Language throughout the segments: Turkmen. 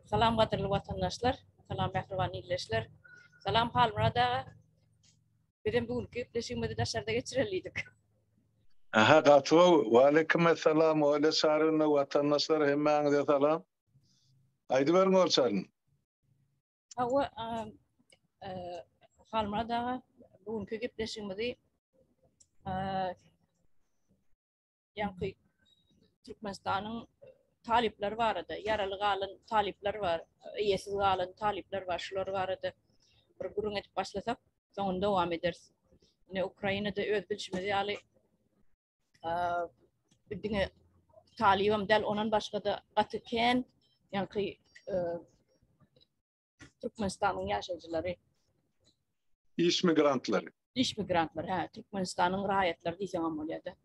Salam gadyrly watandaşlar, salam mähriban ildeşler. Salam Halmyrat aga. Bizem bu günki gepleşigimizi daşarda geçireli diýdik. Aha gaty gowy. Waleýkim essalam Olya Çaryna watandaşlar hemmäňize salam. Aýdyberiň Olçaryn. Hawa, Halmyrat aga, bu günki gepleşigimizi ýaňky Türkmenistanyň talyplary barada, ýaraly galan talyplar bar, eýesiz galan talyplar bar, şular barada bir gürrüň edip başlasak, soňuny dowam ederis. Ine Ukrainada öz bilşimiz ýaly diňe talybam däl, ondan başga-da gaty kän ýaňky Türkmenistanyň ýaşaýjylary. Iş migrantlary. Iş migrantlary, hä, Türkmenistanyň raýatlary diýseňem bolýar-da.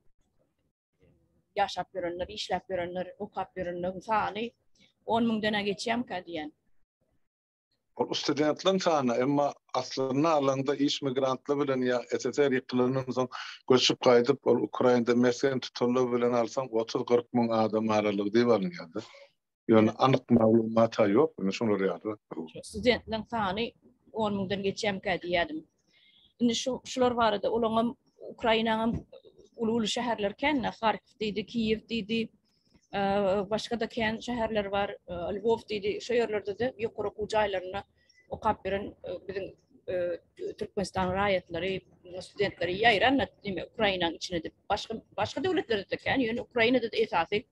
Ýaşap ýörenler, işläp ýörenler, okap ýörenleriň sany on müňden-ä geçýärmikä diýýän. Ol studentleriň sany, emma aslynda alanda iş migrantlary bilen ýa SSR ýykylandan soň göçüp gaýdyp, ol Ukrainada mesgen tutanlar bilen alsaň 30-40 müň adam aralygy diýip alynýar-da. Ýöne anyk maglumat-a ýok, indi şolar ýaly. Studentleriň sany 10 müňden geçýärmikä diýýärdim. Indi şu şular barada olaňam Ukrainanyňam uly-uly şäherleri kän-de, Harkiw diýdi, Kiýew diýdi, başga-da kän şäherler bar, Lwow diýdi, şo ýerlerde-de ýokary okuw jaýlarynda okap ýören biziň Türkmenistan raýatlary, studentleri ýaýran diýmek Ukrainanyň içine-de başga başga döwletlerde-de kän, ýöne Ukrainada-da esasy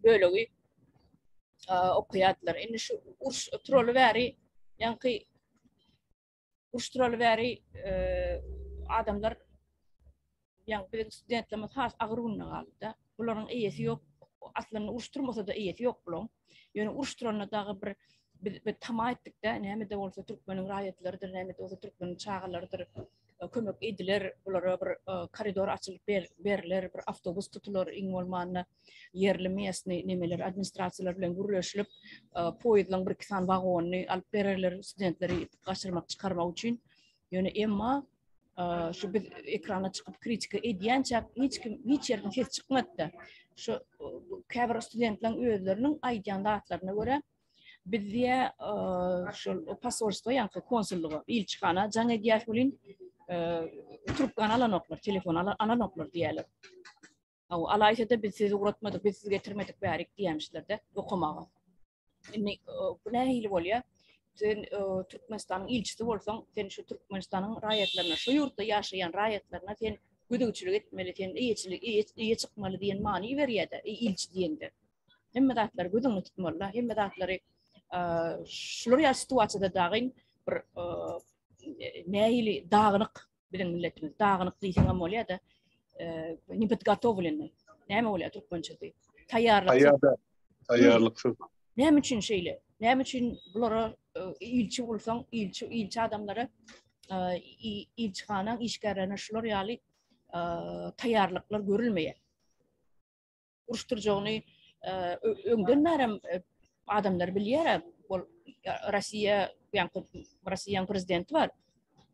bölegi okaýardylar. Indi şu uruş turaly bäri, ýaňky Uruş turaly bäri adamlar ýa biziň studentlerimiz has agyr günde galdy-da. Bularyň eýesi ýok. Aslynda uruş turmasa-da eýesi ýok bularyň. Ýöne uruş turanda dagy bir biz bir tama etdik-de, näme-de bolsa türkmeniň raýatlarydyr, näme-de bolsa türkmeniň çagalarydyr. Kömek ediler, bulara bir koridor açylyp berler, bir awtobus tutular iň bolmanda. ýerli mesny nemeler administrasiýalar bilen gürleşilip, poýezdlaryň bir-iki sany wagonyny alyp bererler studentleri gaçyrmak, çykarmak üçin. Ýöne emma şu biz ekrana çykyp kritika edýänçäk hiç kim hiç ýerden ses çykmady-da. Şu käbir studentleriň özleriniň aýdýan zatlaryna görä biz diýä şol posolstwo ýaňky konsullyga, ilçihana jaň edýäs welin trubkany alanoklar, telefony alanoklar diýýärler. Hawa, alaýsa-da biz sizi ugratmadyk, biz sizi getirmedik bärik diýýämişler-de okamaga. Indi bu nähili bolýar? Sen Türkmenistanyň ilçisi bolsaň, sen şu Türkmenistanyň raýatlaryna, şu ýurtda ýaşaýan raýatlaryna sen gözegçilik etmeli, sen eýeçilik, eýe çykmaly diýen many berýär-de, ilçi diýende. Hemme zatlary göz öňünde tutmaly-da, hemme zatlary şular ýaly situasiýada dagyn bir nähili dagynyk Biziň milletimiz dagynyk diýseňem bolýar-da, nepodgotowlennyý. Näme bolýar türkmençesi? Taýýarlyksyz. Taýýarlyksyz. Näme üçin şeýle? Näme üçin bulara ilçi bolsaň, ilçi ilçi adamlara ilçihanaň işgärlerine şular ýaly taýýarlyklar görülmeýär? Uruşdyrjagyny öňden bärem adamlar bilýär. Ol Russiýa, ýaňky Russiýanyň prezidenti bar.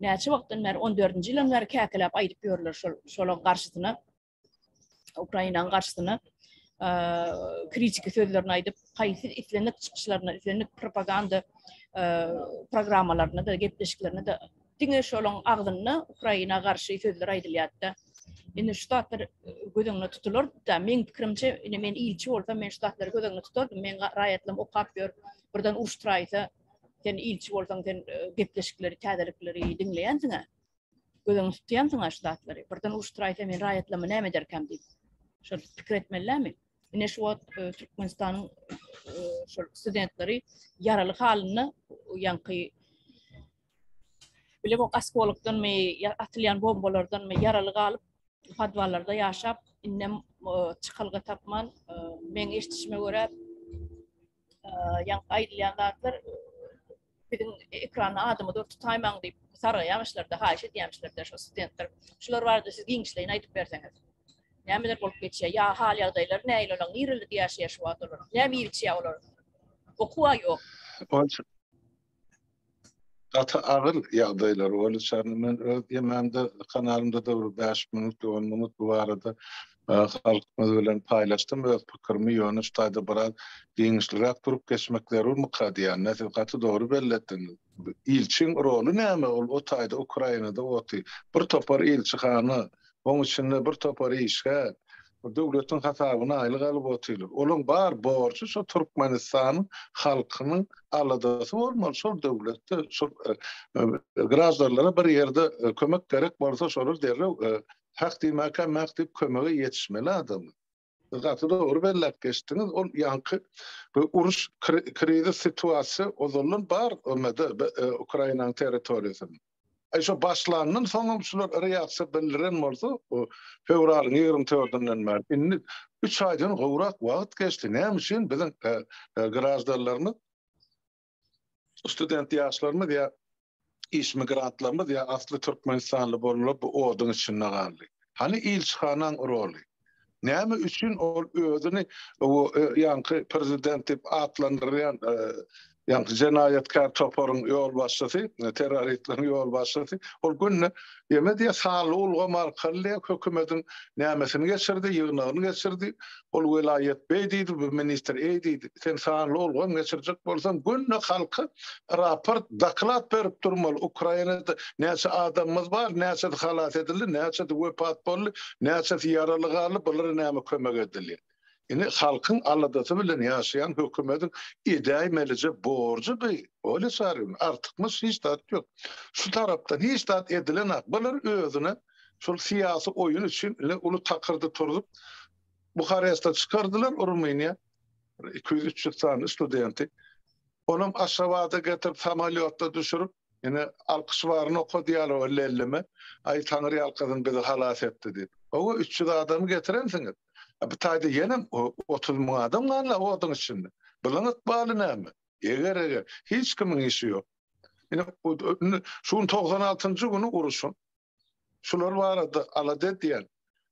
Näçe wagtdan bäri 14-nji ýyldan bäri käkeläp aýdyp ýörler şol şolaň garşysyna. Ukrainanyň garşysyna kritiki sözlerini aýdyp, haýsy islendik çykyşlaryna, islendik propaganda programmalaryna da, gepleşiklerine de Diňe şolaň agzynda Ukraina garşy sözler aýdylýardy-da. Indi şu zatlar göz öňünde tutulardy-da. Meň pikirimçe, indi men ilçi bolsam, men şu zatlary göz öňünde tutardym. Meň raýatlarym okap ýör, birden uruş turaýsa, sen ilçi bolsaň, sen gepleşikleri, täzelikleri diňleýänsiň-ä. Göz öňünde tutýansyň-a şu zatlary. Birden uruş turaýsa, men raýatlaryma näme ederkäm diýip. Şol pikir etmeli dälmi? Ine şu wagt Türkmenistanyň şol studentleri ýaraly halynda ýaňky Bilemok oskolokdanmy, ýa atylýan bombalardanmy ýaraly galyp, podwallarda ýaşap, indem çykalga tapman, meň eşidişime görä, ýaňky aýdylýan zatlar biziň ekranda adymyzy bir tutaýmaň diýip sargaýamyşlar-da, haýyş edýämişler-de şo studentler. Şular barada siz giňişleýin aýdyp berseňiz. Nämeler bolup geçýär? Ýa hal-ýagdaýlary nähili olaryň? Nirelerde ýaşaýar şu wagt olar? Näme iýip-içýär olar? Okuw-a ýok. Gaty agyr ýagdaýlar boldy. Şonda men öz ýemämde, kanalymda-da bir bäş minut, on minut bu barada. Halkymyz bilen paýlaşdym öz pikirimi, ýöne şu taýda biraz giňişliräk durup geçmek zerurmyka diýýän. Siz gaty dogry belletdiňiz. Ilçiň roly näme ol o taýda Ukrainada oty. Bir topar ilçihana, oň içinde bir topar işgär. Döwletiň hasabyna aýlyk alyp otyrlar. Olaň bar borjy şo Türkmenistanyň halkynyň aladasy bolmaly şol döwletde şol graždanlara bir ýerde kömek gerek bolsa şolar derrew Hak diýmäkä mäk diýip kömege ýetişmeli adamlar. Siz gaty dogry belläp geçdiňiz. Ol ýaňky bu uruş krizis situasiýa ozaldan bar ömede Ukrainanyň territoriýasynda. Aý şo başlandan soňam şular reaksiýa bildiren bolsa fewralyň 24-ünden bäri indi 3 aýdan gowrak wagt geçdi. Näme üçin biziň graždanlarymyz student ýaşlarymyz ýa iş migrantlarymyz ýa asly türkmenistanly bolanlar bu oduň içinde galdy. Hany ilçihanaň roly? Näme üçin ol özüni ýaňky prezident diýip atlandyrýan ýaňky jenaýatkär toparyň ýolbaşçysy, terroristleriň ýolbaşçysy ol günde ýeme diýýär sanly ulgam arkaly diýýär hökümediň nämesini geçirdi, ýygnagyny geçirdi. Ol welaýat beý diýdi, bu ministr eý diýdi. Sen sanly ulgam geçirjek bolsaň, günde halka raport, doklad berip durmaly. Ukrainada näçe adamymyz bar, näçesi halas edildi, näçesi wepat boldy, näçesi ýaraly galdy, bulara näme kömek edilýär. Ine, halkyň aladasy bilen ýaşaýan hökümediň edäýmelije borjy bu, Olýa Çaryýewna, artykmaç hiç zat ýok. Şu tarapdan hiç zat edilenak. Bular özüne Şol syýasy oýun üçin ine uly takyrdy turzup, Buhareste çykardylar Rumyniýa 200-300 sany studenti. Onam Aşgabada getirip samolýotda düşürip, ine alkyş baryny okadýarlar o lelleme. Aý Taňry ýalkasyn bizi halas etdi diýip. Hawa 300 adamy getirensiňiz. Bu taýda ýenem 30 müň adam galdy oduň içinde. Bulaň ykbaly näme? Eger-eger hiç kimiň işi ýok. Ine şu gün 96-njy güni uruşyň. Şular barada alada edýän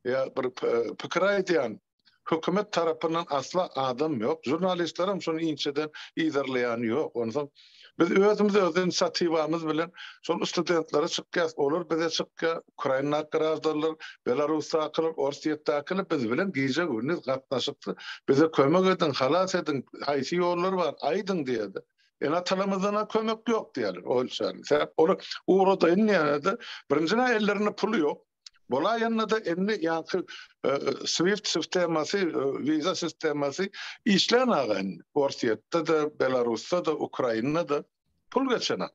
ýa bir pikir aýdýan hökümet tarapyndan asla adam ýok. Žurnalistlerem şony inçeden yzarlaýany ýok. Onsoň biz özümiz öz inisiatiwamyz bilen şol studentlere çykýas, olar bize çykýar, Ukrainadaky graždanlar, Belarusdakylar, Orsýetdakiler biz bilen gije-gündiz gatnaşykda bize kömek ediň, halas ediň, haýsy ýollar bar, aýdyň diýýärler. Ene-atalarymyzdan-a kömek ýok diýýärler o ölçäni. Sebäp olar ugradaýyn diýende-de, birinjiden ellerinde puly ýok. Bolaýanda-da indi ýaňky SWIFT sistemasy, wiza sistemasy işlän aga indi. Orsýetde-de, Belarusda-da, Ukrainada-da pul geçenak.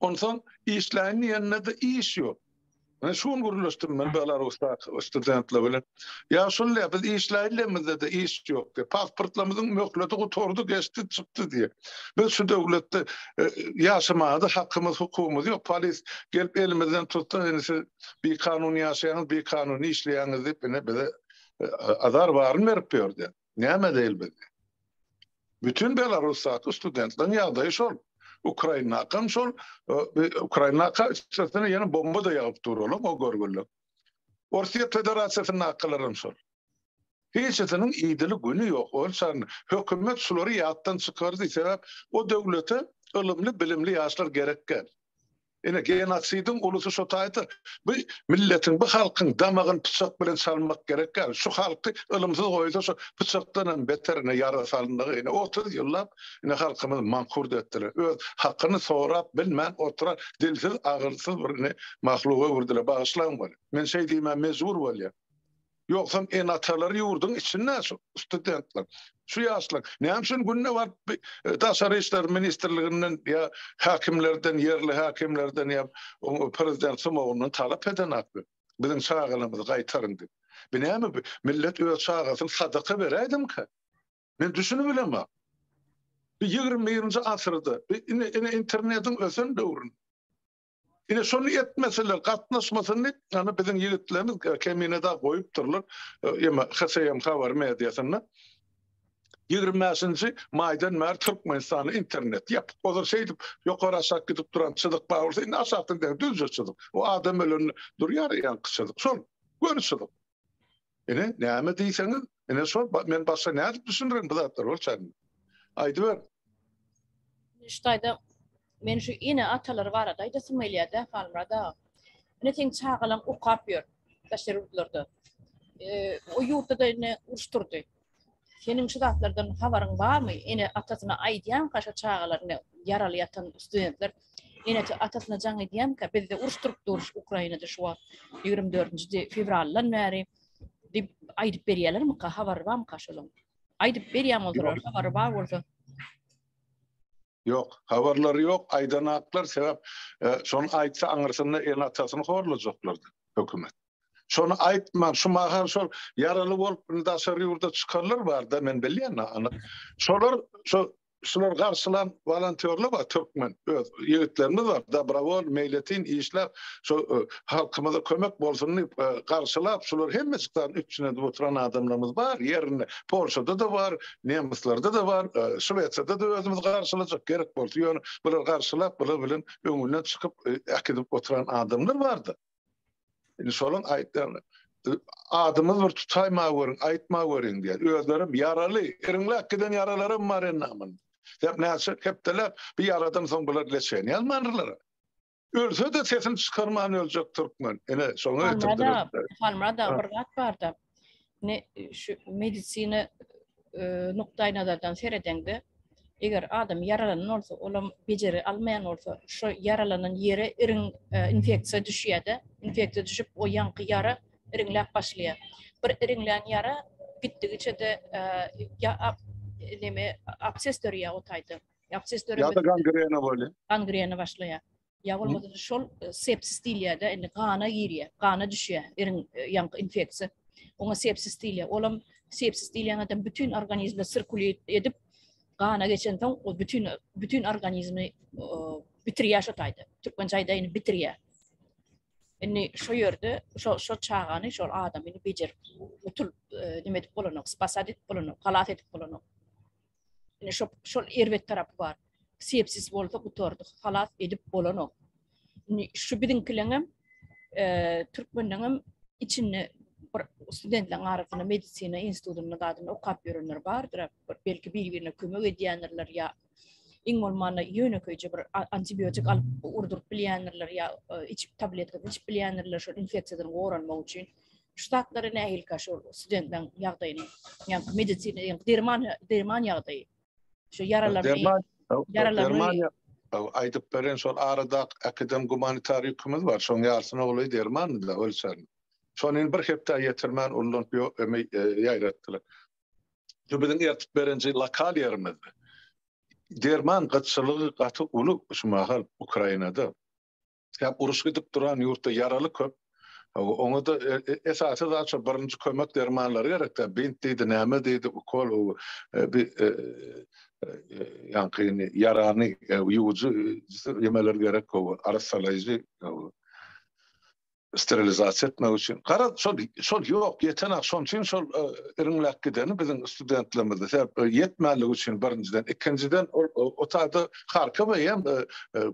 Onsoň işläýin diýende-de iş ýok. Men şu gün gürleşdim men Belarusdaky studentler bilen. Ýa şul diýýär, biz işläýin-de iş ýok diýýär. Pasportlarymyzyň möhleti gutardy, geçdi, çykdy diýýär. Biz şu döwletde e, ýaşamaga-da hakymyz, hukugymyz ýok. Polis gelip elimizden tutsa, indi siz bikanun ýaşaýaňyz, bikanun işleýäňiz diýip, ine bize e, azar baryny berip ýör diýýär. Näme däl biz? Bütün Belarusdaky studentleriň ýagdaýy şol. Ukrainakam şol, Ukrainaka üstesine ýene bomba da ýagyp dur olam o görgüli. Orsýet Federasiýasyndakylaram şol. Hiçisiniň idili güni ýok. Ol şan hökümet şulary ýatdan çykardy. Sebäp o döwlete ylymly, bilimli ýaşlar gerek däl. Ine, genosidiň ulusy şo taýda. Bu milletiň, bu halkyň damagyny pyçak bilen çalmak gerek däl. Şu halky ylymsyz goýsa şo pyçakdan hem beter ine ýara salyndygy ine 30 ýyllap ine halkymyzy mankurt etdiler. Öz hakyny sorap bilmän oturan dilsiz, agylsyz bir ine mahluga öwürdiler. Bagyşlaň beni. Men şeý diýmä mejbur bolýan. Ýogsam ene-atalary ýurduň içinde şu studentler, şu ýaşlar. Näme üçin günde baryp e, Daşary işler ministrliginden ýa häkimlerden, ýerli häkimlerden ýa prezident Sumogyndan talap edenak biziň çagalarymyzy gaýtaryň diýip. Bu näme bu? Millet öz çagasyny sadaka beräýdimkä? Men düşünip bilemok. Bu 21-nji asyrda, bu ine, ine internetiň ösen döwründe Ine şony etmeseler, gatnaşmasyn diýip, ýani biziň ýigitlerimiz Kemine dag goýupdyrlar, ýa HSM habar mediasynda. 25-nji maýdan bäri Türkmenistanda internet ýapyk. Ozal şeýdip ýokary aşak gidip duran çyzyk bar bolsa, indi aşakdan däl, düzje çyzyk. O adam ölende durýar ýaňky çyzyk. Şol göni çyzyk. Ine, näme diýseňiz, ine şol, men başga nädip düşündirin bu zatlary ol çagynda. Aýdyber. Şu taýda men şu ene-atalary barada aýdasym gelýär-de, Halmyrat aga. Ine seň çagalaň okap ýör daşary ýurtlarda. o ýurtda-da indi uruş turdy. Seniň şu zatlardan habaryň barmy? Ene atasyna aýdýarmyka şo çagalar ine ýaraly ýatan studentler ene atasyna jaň edýärmika bizde uruş turup dur Ukrainada şu wagt 24-nji fewraldan bäri diýip aýdyp berýärlermika habary barmyka şolaň? Aýdyp berýän bolsalar habary bar bolsa. Ýok, habarlary ýok, aýdanaklar sebäp şony aýtsa aňyrsynda ene atasyny horlajaklardy hökümet. Şony aýtman, şu mahal şol ýaraly bolup indi daşary ýurda çykanlar bar-da, men bilýän anyk. Şolar şo şular garşylan wolontýorlar bar, türkmen öz ýigitlerimiz bar, dobrowol, meýletin işläp, şo e, halkymyza kömek bolsun diýip e, garşylap, şular hemme çykdan üpjün edip oturan adamlarymyz bar, ýerinde. Polşada-da bar, nemislerde-de bar, e, Şwesiýada-da özümiz garşylajak gerek bolsa, ýöne bular garşylap, bular bilen öňünden çykyp äkidip oturan adamlar bardy. Indi şolaň aýtýan adymyz bir tutaýma görüň, aýtma görüň diýýär. Özlerem ýaraly, iriňläp giden ýaralaram bar endamynda. Sebäp näçe hepdeläp bir ýaradan soň bular leçeniýe almandylar. Ölse-de sesini çykarman öljek türkmen. Ine şoňa getirdiler. Halmyrat aga bir zat barda. Ne şu medisina nukdaýnazardan seredeňde, eger adam ýaralanan bolsa, olam bejergi almaýan bolsa, şo ýaralanan ýere iriň infeksiýa düşýär-de, infeksiýa düşüp, o ýaňky ýara iriňläp başlaýar. Bir iriňlän ýara gitdigiçe-de neme abses dörýär o taýda. Abses döremesi. Ýa-da gangrena bolýar. Gangrena başlaýar. Ýa bolmasa şol e, sepsis diýilýär-de, indi gana girýär, gana düşýär, iriň e, ýaňky infeksiýa. Oňa sepsis diýilýär. Olam sepsis diýilýän adam bütün organizmde sirkulýat edip, gana geçensoň, o bütün bütün organizmi e, bitirýär şo taýda. Türkmençe aýdaýyn, bitirýär. Indi şo ýerde şo şo çagany, şol adamyny bejerip, gutul nime edip bolanok, spasat edip bolanok, halas edip bolanok. Ine şo şol erbet tarapy bar. Sepsis bolsa gutardy, halas edip bolanok. Indi şu biziňkileňem e, türkmenleňem içinde bir studentleriň arasynda medisina institutynda zadynda okap ýörenler bardyr. Bir belki bir-birine kömek edýändirler ýa iň bolmanda ýönekeýje bir antibiotik alyp urduryp bilýändirler ýa e, içip tabletka içip bilýändirler şol infeksiýadan goranmak üçin. Şu zatlary nähilika şol studentleriň ýagdaýyny, ýagny medisina, ýagny derman derman ýagdaýy. Şu ýaralaryny derman ýaralaryny aýdyp beren şol arada äkiden gumanitar ýükümiz bar. Şoň ýarsyna golaý derman da ölçerini. Şony bir hepde ýetirmän ullanyp ýaýratdylar. Şu biziň ertip berenji lokal ýerimizde. Derman gytçylygy gaty uly şu mahal Ukrainada. Sebäp uruş gidip duran ýurtda ýaraly köp. Oňa-da e, e, esasy zat şo birinji kömek dermanlary gerek-dä. Bint diýdi, näme diýdi, ukol, e, bi ýaňky ýarany ýuwujy ýemeler gerek, arassalaýjy. Sterilizasiýa etmek üçin. Garaz, şol şol ýok, ýetenak. Şonuň üçin şol e, iriňläp gideni biziň studentlerimizde sebäp e, ýetmänligi üçin birinjiden, ikinjiden ol o taýda Harkowa hem e,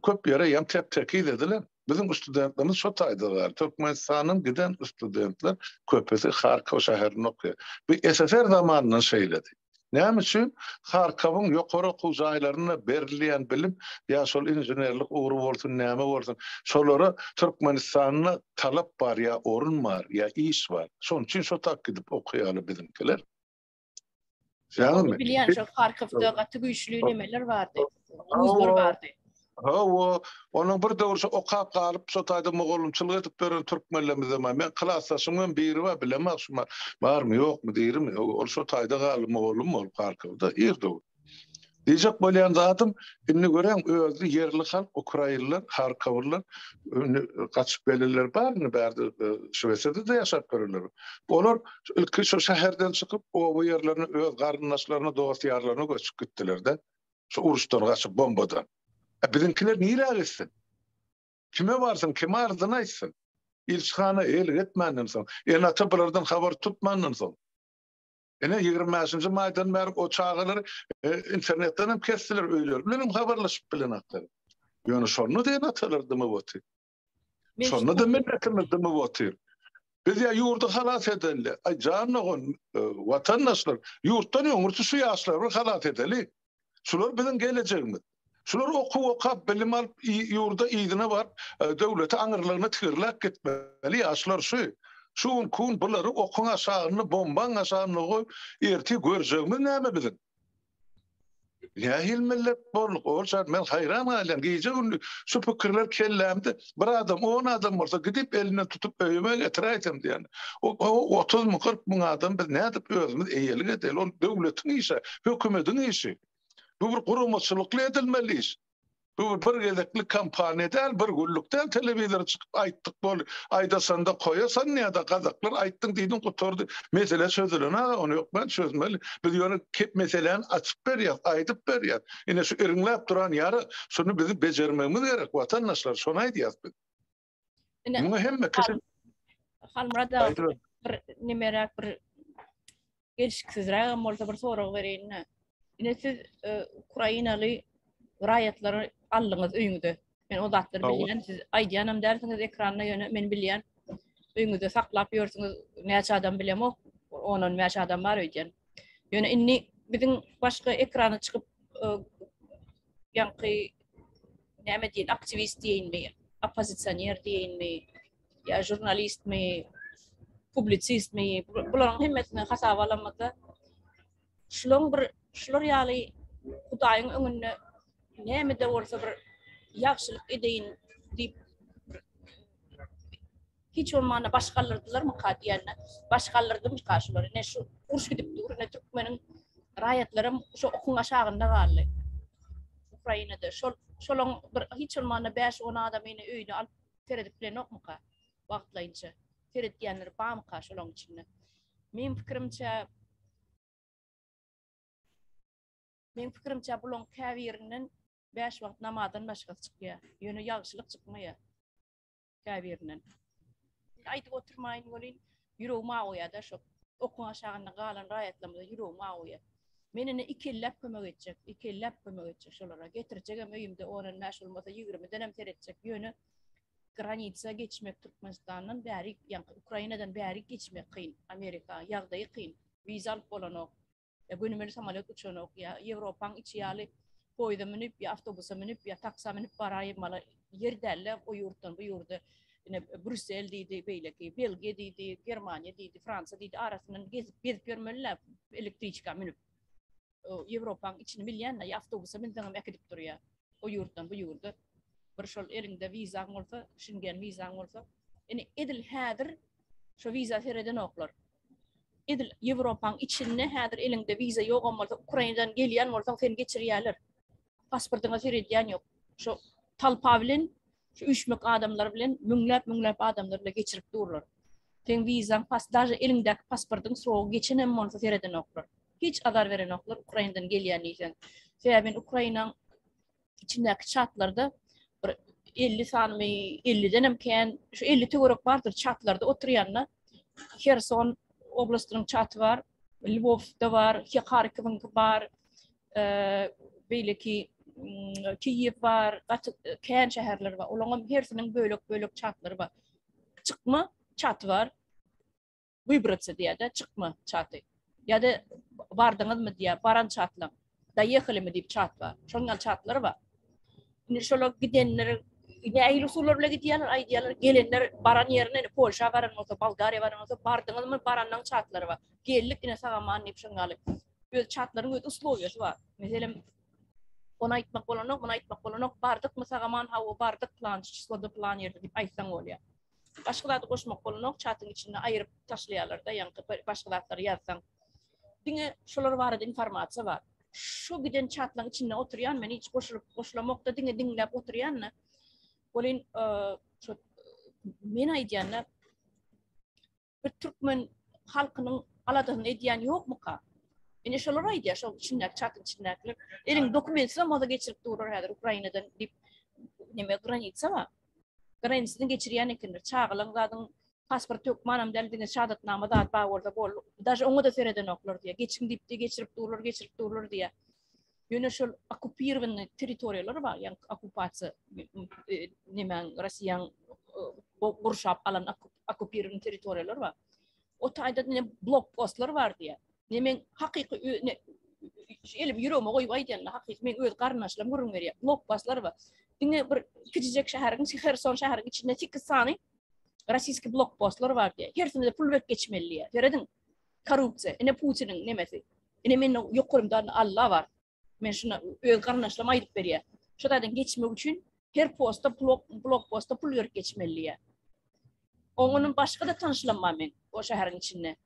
köp ýere hem tep-tekiz edilen. Biziň studentlerimiz şo taýda gal. Türkmenistandan giden studentler köpüsi Harkow şäherinde okaýar. Bu SSR zamanyndan şeýledi. Näme üçin Harkowyň ýokary okuw jaýlarynda berilýän bilim ýa şol inženerlik ugry bolsun näme bolsun şolara Türkmenistanda talap bar ýa orun bar ýa iş bar. Şonuň üçin şo tak gidip okaýarlar biziňkiler. Ýagny bilýän şo Harkowda gaty güýçli nemeler bardy. Wuzlar bardy. Hawa, onuň bir döwür şo okap galyp, şo taýda mugallymçylyk edip ýören türkmenlerimizem bar. Meň klasdaşym hem biri bar, bilemok şu barmy, ýokmy, dirimi, ol şo taýda galdy mugallym bolup Harkowda, ir döwür. Diýjek bolýan zadym, indi göräň özi ýerli halk, ukrainler, harkowlylar, indi gaçyp gelenler bar indi bärde Şwesiýada-da ýaşap ýörenler. Olar ilki şo şäherden çykyp, oba ýerlerine öz garyndaşlaryna, dost-ýarlaryna göçüp gitdiler-de. Şu uruşdan gaçyp bombadan. E biziňkiler nirä gitsin? Kime barsyn, kime arzyny aýtsyn? Ilçihana el etmänden soň, ene-ata bulardan habar tutmandan soň. Ine 25-nji maýdan bäri o çagalary e, internetden hem kesdiler, öýleri bilen hem habarlaşyp bilenaklar. Ýöne şonda-da ene-atalar dymyp otyr. Şonda-da milletimiz dymyp otyr. Biz ýa ýurdy halas edeli. Aý jan dogan, e, watandaşlar, ýurtdan öňürti şu ýaşlary bir halas edeli. Şular biziň gelejegimiz. Şular okuw okap, bilim alyp, ýurda yzyna baryp, e, döwleti aňyrlygyna tigirläp gitmeli ýaşlar şu. Şu günki gün bulary okuň aşagynda, bombaň aşagynda goýup, ertir görjegimiz näme biziň? Nähili millet bolduk? Ol men haýran galýan. Gije-gündiz şu pikirler kellämde. Bir adam, on adam bolsa gidip elinden tutup öýüme getiräýsem diýýän. O 30 müň, 40 müň adam biz nädip özümiz eýelik edeli? Ol döwletiň işi, hökümetiň işi. Bu bir guramaçylykly edilmeli iş. Bu bir gezeklik kampaniýa däl, bir günlük däl, telewizora çykyp aýtdyk boldy. Aýdasanda koýasan ýa-da gazaklar aýtdyň diýdiň gutardy. Mesele çözülen aga, ony hökman çözmeli. Biz ýöne kep meseläni açyp berýäs, aýdyp berýäs. Ine şu iriňläp duran ýara, şuny bizi bejermegimiz gerek watandaşlar, şony aýdýas biz. Ine, Muňa hemme kişi Halmyrat aga bir nimeräk bir gelşiksizrägem bolsa bir sorag bereýin-de. Ine siz e, ukrainaly raýatlary aldyňyz öýüňize. Men o zatlary bilýän, siz aýdýanam dälsiňiz ekranda ýöne men bilýän. Öýüňizde saklap ýörsüňiz, näçe adam bilemok, on-on bäş adam bar öýdýän. Ýöne indi biziň başga ekrana çykyp e, ýaňky näme diýen aktiwist diýeýinmi, oppozisioner diýeýinmi, ýa žurnalistmi, publisistmi, bularyň hemmesini hasaba alamyzda şularyň bir şular ýaly Hudaýyň öňünde näme-de bolsa bir ýagşylyk edeýin diýip hiç bolmanda baş galdyrdylarmyka diýende, baş galdyrdymyka şular? Ine şu uruş gidip dur, ine türkmeniň raýatlaram şu okuň aşagynda galdy. Ukrainada şol şolaň bir hiç bolmanda 5-10 adamyny öýüne alyp seredip bilenokmyka wagtlaýynça? Seretýänler barmyka şolaň içinde? Meň pikirimçe Meň pikirimçe bulaň käbirinden 5 wagt namazdan başgasy çykýar. Ýöne ýagşylyk çykmaýar. Käbirinden. Aýdyp oturmaýyn welin, ýüregim awuýar-da şo okuň aşagynda galan raýatlarymyza ýüregim awuýar. Men ine ikelläp kömek etjek, ikelläp kömek etjek şolara. Getirjegem öýümde on-on bäş bolmasa ýigrimiden seretjek. Ýöne granitsa geçmek Türkmenistandan bärik, ýaňky Ukrainadan bärik geçmek kyn. Amerika ýagdaýy kyn. Wiza alyp bolanok. Ýa gönümeli samolýot uçanok, ýa Ýewropaň içi ýaly poýeza münüp, ýa awtobusa münüp, ýa taksa münüp baraýmaly ýer däl-de, o ýurtdan bu ýurda ine Brýussel diýdi, beýleki Belgiýa diýdi, Germaniýa diýdi, Fransiýa diýdi, arasyndan gezip, gezip ýörmeli-dä elektriçka münüp. Ýewropaň içini bilýän-de, ýa awtobusa münseňem äkidip durýar. O ýurtdan bu ýurda. Bir şol eliňde wizaň bolsa, Şengen wizaň bolsa, ine edil häzir şo wiza seredenoklar. Edil Ýewropaň içinde häzir eliňde wiza ýogam bolsa Ukrainadan gelýän bolsaň seni geçirýärler. Pasportyňa seredýän ýok. Şo talpa bilen şu üýşmek adamlar bilen müňläp müňläp adamlar bilen geçirip durlar. Seň wizaň pas daže eliňdäki pasportyň srogy geçenem bolsa seredenoklar. Hiç azar berenoklar Ukrainadan gelýän diýseň. Sebäbi men Ukrainaň içindäki çatlarda bir 50 sanymy, 50-den hem kän, şu 50 töwerek bardyr çatlarda oturýanda Herson oblastynyň çaty bar, Lwowda bar, Harkowyňky bar, e, beýleki Kiýew bar, gaty e, kän şäherler bar. Olaryň hem hersiniň bölek-bölek çatlary bar. Çykma çaty bar. Wybrаться diýýär-de, çykma çaty. Ýa-da bardyňyzmy diýýär, baran çatlaň. Doýehalimi diýip çat bar. Şonuň ýaly çatlar bar. Indi şolar gidenler nähili usullar bilen gidýärler, aýdýarlar, gelenler baran ýerine, indi Polşa baran bolsa, Bolgariýa baran bolsa, bardyňyzmy, baranlaň çatlary bar. Geldik ine sag-aman diýip şonuň ýaly. Öz çatlaryň öz uslowiýasy bar. Meselem, ony aýtmak bolanok, muny aýtmak bolanok, bardykmy sag-aman, hawa bardyk, pylançy çysloda, pylan ýerde diýip aýtsaň bolýar. Başga zady goşmak bolanok, çatyň içinde aýyryp taşlaýarlar-da, ýaňky başga zatlary ýazsaň. Diňe şolar barada informasiýa bar. Şu giden çatlaryň içinde oturýan men hiç goşulyp goşulamok-da, diňe diňläp oturýan-da. Welin, şu men aýdýan-da, bir türkmen halkynyň aladasyny edýän ýokmuka? Ine şolar aýdýar, şol içindäki çatyň içindäkiler. Eliň dokumentsiz bolsa geçirip durlar häzir Ukrainadan diýip, neme granitsa bar. Granisadan geçirýän ekenler. Çagalaň zadyň pasport hökmanam däl, diňe şahadatnama zat bar bolsa boldy. Daže oňa da seredenoklar diýýär. Geçiň diýip de geçirip durlar, geçirip durlar diýýär. Ýöne şol okupirowanyý territoriýalar bar, ýagny okupasiýa nemäň Russiýaň gurşap alan okupirowanyý territoriýalar bar. O taýda ne blok postlar bar diýýär. Ne men hakyky ne elim ýüregime goýup aýdýan, hakyky men öz garyndaşlarym gürrüň berýär. Blok postlar bar. Diňe bir kiçijek şäheriň, Herson şäheriniň içinde 8 sany. Rossiýski blokpostlar bar diýýär. Hersine-de pul berip geçmeli diýýär. Serediň, korrupsiýa. Ine Putiniň nemesi. Ine meniň ýokarymda Alla bar. Men şuna öz garyndaşlarym aýdyp berýär. Şu taýdan geçmek üçin her posta blokposta pul berip geçmeli diýýär. Onuň başga-da tanyşlarym bar meň o şäheriň içinde.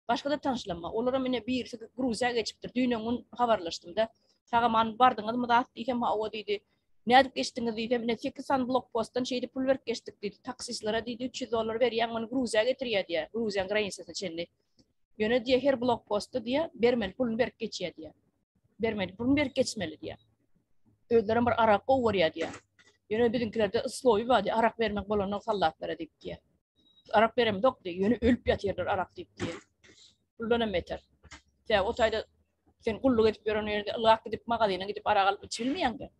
Başga-da tanyşlarym bar. Olaram ine birisi Gruziýa geçipdir. Düýn öňňün habarlaşdym-da. Sag-aman bardyňyzmy zat diýsem, hawa diýdi. Nädip geçdiňiz diýsem, ine 8 sany blokpostdan şeýdip pul berip geçdik diýdi. Taksistlere diýdi 300 dollar berýäň, ony Gruziýa getirýär diýýär. Gruziýanyň granisasyna çenli. Ýöne diýýär, her blokpostda diýýär, bermeli puluny berip geçýär diýýär. Bermeli puluny berip geçmeli diýýär. Özlerem bir arak gowy görýär diýýär. Ýöne biziňkilerde yslowy bar diýýär, arak bermek bolanok soldatlara diýip diýýär. Arak beremzok diýýär, ýöne ölüp ýatyrlar arak diýip diýýär. Puldan hem beter. Sebäbi o taýda sen gulluk edip ýören ýerde ylgap gidip magazyna gidip arak alyp içibilmeýäň-de.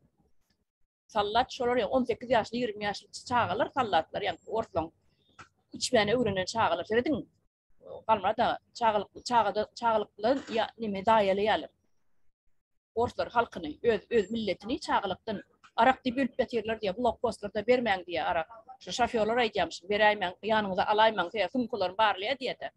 Sallat şolar ýa 18 ýaşly, 20 ýaşly çagalar sallatlar ýa orslaň içmäni öwrenen çagalar. Serediň. Galmada çagalyk çagada çagalykdan ýa neme daýalaýarlar. Orslar halkyny, öz öz milletini çagalykdan arak diýip ölüp ýatyrlar diýýär, blokpostlarda bermäň diýýär arak. Şu şofýorlar aýdýarmyş, beräýmäň, ýanyňyza alaýmaň, sebäbi sumkalaryny barlaýar diýýär-de.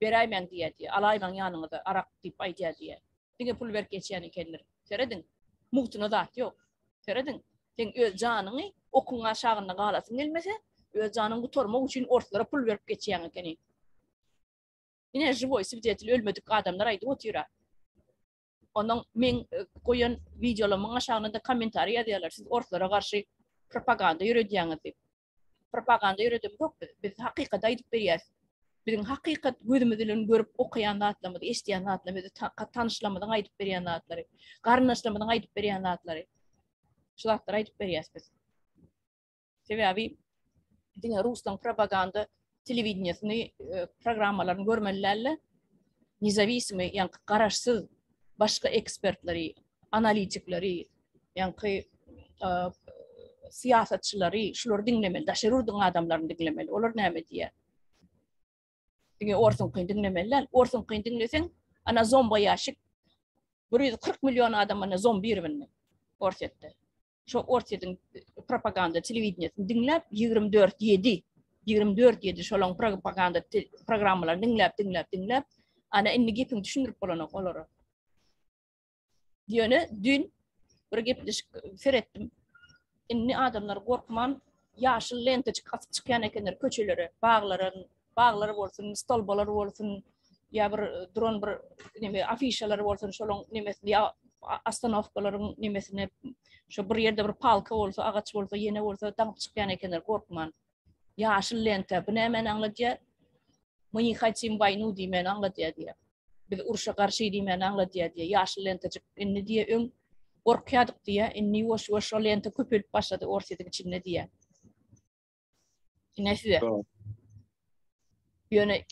Beräýmäň diýýär diýýär, alaýmaň ýanyňyza arak diýip aýdýar diýýär. Diňe pul berip geçýän ekenler. Serediň, mugtuna zat ýok. Serediň, seň öz janyňy okuň aşagynda galasyň gelmese, öz janyňy gutarmak üçin orslara pul berip geçýäň ekeni. Ine žiwoý swidetel ölmedik adamlar aýdyp otyra. Onuň meň e, goýan wideolarymyň aşagyna-da kommentariý ýazýarlar, siz orslara garşy propaganda ýöredýäňiz diýip. Propaganda ýöredemzok biz. Biz hakykaty aýdyp berýäs. Biziň hakykat gözümiz bilen görüp okaýan zatlarymyz, eşidýän zatlarymyz, tanyşlarymyzyň aýdyp berýän zatlary, garyndaşlarymyzyň aýdyp berýän zatlary. Şu zatlary aýdyp berýäs biz. Sebäbi diňe ruslaryň propaganda telewideniýesini, e, programmalaryny görmeli däl-de, nezawisimy, ýaňky garaşsyz başga ekspertleri, analitikleri, ýaňky e, syýasatçylary, şulary diňlemeli, daşary ýurduň adamlaryny diňlemeli. Olar näme diýýär? Diňe orsuňkyny diňlemeli däl. Orsuňkyny diňleseň, ana zomba ýaşyk 140 million adam ana zombirowny Orsýetde. Şo Orsýetiň propaganda telewideniýesini diňläp 24 7 24 7 şolaň propaganda programmalaryny diňläp diňläp diňläp ana indi gepiňi düşündirip bolanok olara. Ýöne düýn bir gepleşik seretdim. Indi adamlar gorkman ýaşyl lentajyk asyp çykýan ekenler köçelere, baglara, baglar bolsun, stolbalar bolsun, ýa bir duran bir neme afişalar bolsun, şolaň nemesini ýa ostanowkalaryň nemesine şo bir ýerde bir palka bolsa, agaç bolsa, ýene bolsa daňyp çykýan ekenler gorkman. Ýaşyl lenta bu nämäni aňladýar? Мы не хотим войну diýmäni aňladýar diýýär. Biz urşa garşy diýmäni aňladýar diýýär. Ýaşyl lentajyk indi diýýär öň gorkýardyk diýýär. Indi ýuwaş-ýuwaş şol lenta köpelip başlady Orsýetiň içinde diýýär. Ine size. Ýöne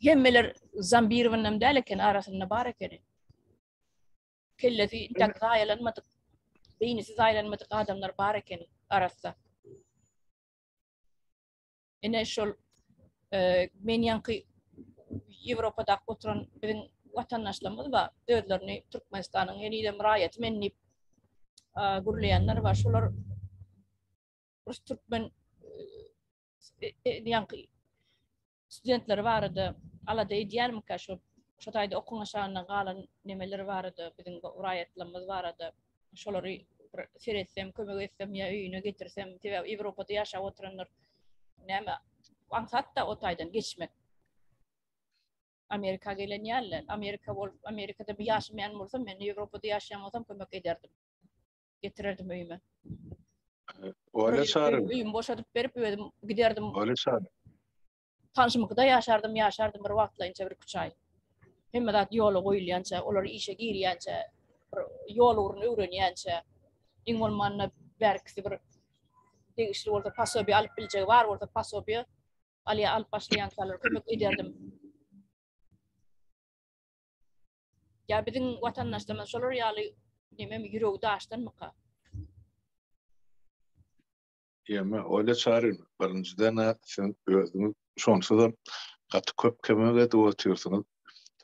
hemmeler zombirowanyam däl eken, arasynda bar ekeni. Kellesi intäk zaýalanmadyk, beýnisi zaýalanmadyk adamlar bar ekeni arassa. Ine şol e, men ýaňky Ýewropadaky oturan biziň watandaşlarymyz bar, özlerini Türkmenistanyň henizem raýaty men diýip e, gürleýänler bar. Şolar rus türkmen e, e, ýaňky studentleri barada alada edýärmikä şo şo taýda okuň aşagynda galan nemeler barada biziň raýatlarymyz barada şolary bir seretsem kömek etsem ýa öýüne getirsem sebäbi Ýewropada ýaşap oturanlar näme aňsat-da o taýdan geçmek Amerika gelen ýaly Amerika bolup Amerikada bir ýaşamaýan bolsam men Ýewropada ýaşaýan bolsam kömek ederdim getirerdim öýüme. Öyle çağırın. Öýümi boşadyp berip özüm giderdim. Öyle çağırın. Tanşymyňkyda ýaşardym, ýaşardym bir wagtlaýynça bir üç aý. Hemme zat ýola goýulýança, olar işe girýänçä, bir ýol ugruny öwrenýänçä, iň bolmanda bärkisi bir degişli bolsa posobiýe alyp biljegi bar bolsa posobiýe alýa alyp başlaýançalar kömek ederdim. Ýa biziň watandaşlarymyz şolar ýaly nememi ýüregi daşdanmyka? Ýeme, Olýa Çarin, birinjiden-ä siz özüňiz şonsuzam gaty köp kömek edip otyrsyňyz.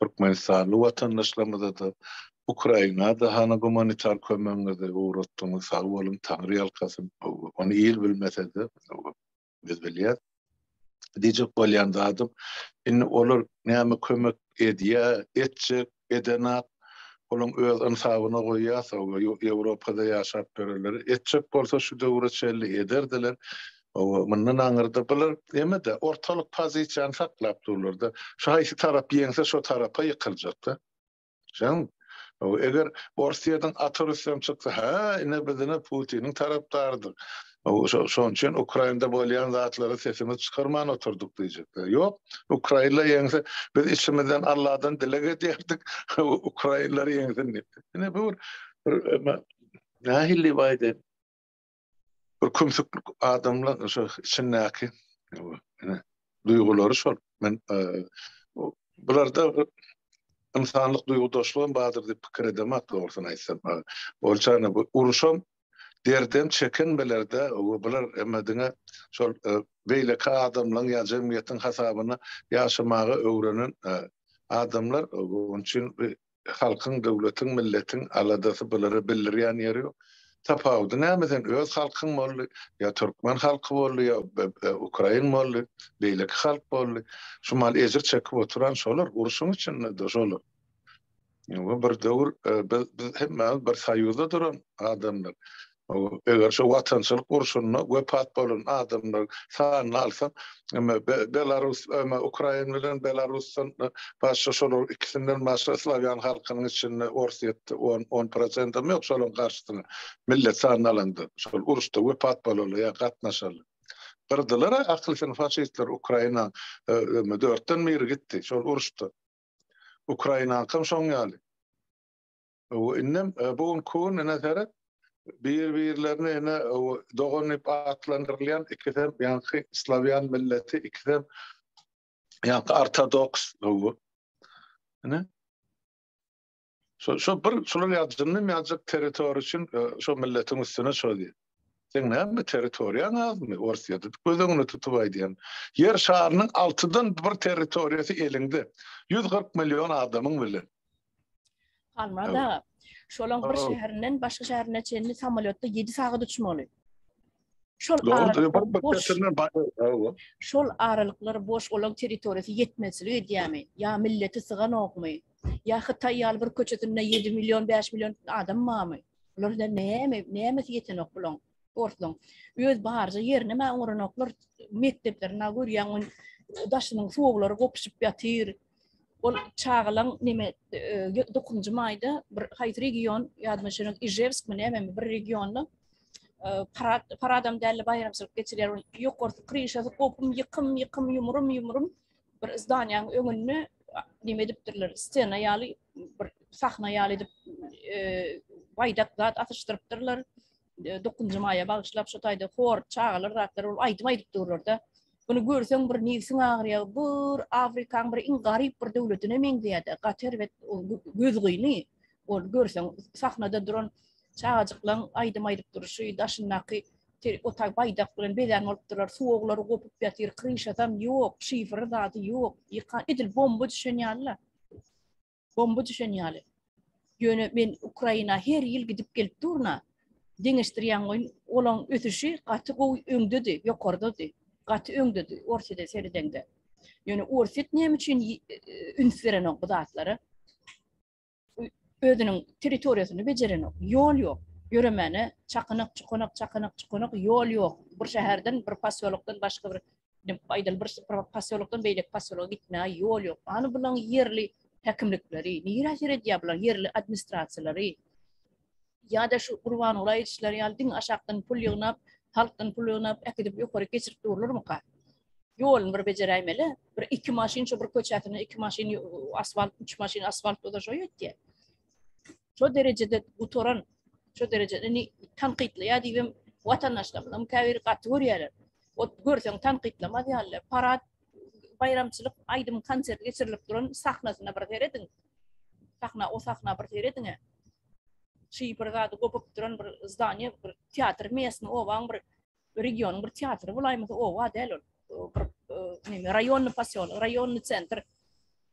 Türkmenistanly watandaşlarymyza-da, Ukraina-da hany gumanitar kömegiňizi ugratdyňyz, sag boluň, Taňry ýalkasyn. Ony il bilmese-de, biz bilýäs. Diýjek bolýan zadym, indi olar näme kömek edýä, etjek, edenak, olaň öz ynsabyna goýýas, hawa, Ýewropada ýaşap ýörenleri etjek bolsa şu döwre çenli ederdiler. Hawa, mundan aňyrda bular eme-de, ortalyk pozisiýany saklap durlar-da. Şu haýsy tarap ýeňse şo tarapa ýykyljakda. Şoň eger Orsýetiň aty rüstem çyksa, hä, ine biz ine Putiniň tarapdarydyk. Şonuň üçin Ukrainada bolýan zatlara sesimizi çykarman oturdyk diýjekler. Ýok, Ukraina ýeňse, biz içimizden Alladan dileg edýärdik, ukrainler ýeňsin diýip. Ine bu bir nähili diýip aýdaýyn? Bir kümsüklik adamlar şo içindäki ine duýgulary şol. Men bularda ynsanlyk duýgudaşlygam bardyr diýip pikir edemak dogrusyny aýtsam. Bolçany bu uruşam derdem çeken bilerde bular emma diňe şol beýleki adamlaryň ýa jemgyýetiň hasabyna ýaşamaga öwrenen adamlar onuň üçin Halkyň, döwletiň, milletiň aladasy bulara bildirýän ýeri ýok. Tapawudy näme sen öz halkyň boldy, ýa türkmen halky boldy, ýa ukrain boldy, beýleki halk boldy. Şu mal ejir çekip oturan şolar, urşuň içinde-de şolar. Bu bir döwür biz biz hemmämiz bir soýuzda duran adamlar. Eger şu watançylyk urşunda wepat bolan adamlar sanyny alsaň, eme Belarus, eme Ukraina bilen Belarusdan başga şolar ikisinden başga slawýan halkynyň içinde Orsýetde on, on prosentem ýok şolaryň garşysyna millet sanyny alanda şol uruşda wepat bolanlar ýa gatnaşanlar. Gyrdylar ahlisini faşistler Ukraina eme dörtden biri gitdi şol uruşda. Ukrainaňkam şoň ýaly. Indem bu günki gün ine seret, bir-birlerini ine dogan diýip atlandyrylýan ikisem ýaňky slawýan milleti, ikisem ýaňky ortodoks. Ine. Şo şo bir şular ýaly jynnym ýaljak territoriýa üçin şo milletiň üstüne şo diýip. Seň näme territoriýaň azmy Orsýetde? Göz öňüne tutup aýdýan. Ýer şarynyň altydan bir territoriýasy eliňde. 140 million adamyň bilen. Halmyrat aga, şolaň bir şäherinden başga şäherine çenli samolýotda 7 sagat uçmaly. Şol aralyklar boş. Şol aralyklar boş, olaň territoriýasy ýetmezçilik edýärmi? Ýa milleti syganokmy? Ýa Hytaý ýaly bir köçesinde 7 million, 5 million adam barmy? Bular näme, nämesi ýetenok bulaň? Orslaň. Öz barja ýerine mä oňranoklar, mekdeplerine görýäň, on daşynyň suwlary gopuşyp ýatyr. Ol çagalaň neme 9-njy maýda bir haýsy region, ýadyma düşenok, Ižewskmi nämemi bir regionda parad paradam däldi baýramçylyk geçirýär. Ýokarsy kryşasy gopum ýykym ýykym ýumrum ýumrum bir zdaniýanyň öňünde neme edipdirler, stena ýaly bir sahna ýaly edip baýdak zat asyşdyrypdyrlar. 9-njy maýa bagyşlap şo taýda hor, çagalar zatlar bolup aýdym aýdyp durlar-da. Muny görseň bir nebsiň agyrýar. Bir Afrikaň bir iň garyp bir döwletine meňzeýär-de. Gaty erbet gözgyny. Ol görseň sahnada duran çagajyklaň aýdym aýdyp durşy, daşyndaky otag baýdak bilen bezän bolupdyrlar. Suwaglary gopup ýatyr, kryşasam ýok, şifri zady ýok. Ýykan edil bomba düşen ýaly-la. Bomba düşen ýaly. Ýöne men Ukraina her ýyl gidip gelip durna. Deňeşdirýän goýun olaň ösüşi gaty gowy öňdedi, ýokardady. Gaty öňdedi Orsýede seredeňde. Ýöne Orsýet näme üçin üns berenok bu zatlara? Özüniň territoriýasyny bejerenok. Ýol ýok. Ýöremäne çakynak, çukanak, çakynak, çukanak ýol ýok. Bir şäherden, bir posýolokdan başga bir aýdaly bir posýolokdan beýleki posýologa gitmäge ýol ýok. Hany bulaň ýerli häkimlikleri, nirä seredýär bular ýerli administrasiýalary? Ýa-da şu Gurbanguly aýdyşlary ýaly diňe aşakdan pul ýygnap, halkdan pul ýygnap äkidip ýokary geçirip durlarmyka? Ýoluny bir bejeräýmeli. Bir iki maşyn şu bir köçesine iki maşyn asfalt, üç maşyn asfalt bolsa şo ýetýär. Şo derejede gutaran, şo derejede indi tankytlaýar diýibem watandaşlarymyzam käbiri gaty görýärler. Ot görseň tankytlamaz ýaly. Parad baýramçylyk aýdym konsert geçirilip duran sahnasyna bir serediň. Sahna o sahna bir serediň. Şi bir zady gopup duran bir zdaniýe, bir teatr mesni obaň bir regionyň bir teatry bolaýmasa oba däl ol. Bir neme raýonny posýolok, raýonny sentr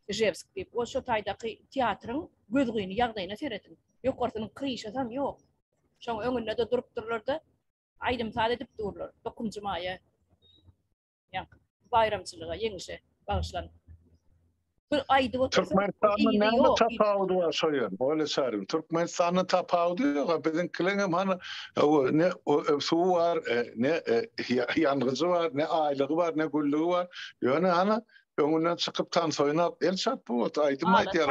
Ižewsk diýip, o şo taýdaky teatryň gözgyny ýagdaýyna serediň. Ýokarsynyň kryşasam ýok. Şoň öňünde-de durupdyrlar-da, aýdym-saz edip durlar. Dokuzynjy maýa. Ýaňky. baýramçylyga, ýeňişe bagyşlanyp. Bir aýdyp otursa, Türkmenistanda näme tapawudy bar şo ýeriň? Oýla çaryň. Türkmenistanda tapawudy ýok. Biziňkileň hem hany ne suwy bar, ne ýangyjy bar, ne aýlygy bar, ne güllügi bar. Ýöne hany öňünden çykyp tans oýnap, el çarpyp otyr, aýdym aýdýar.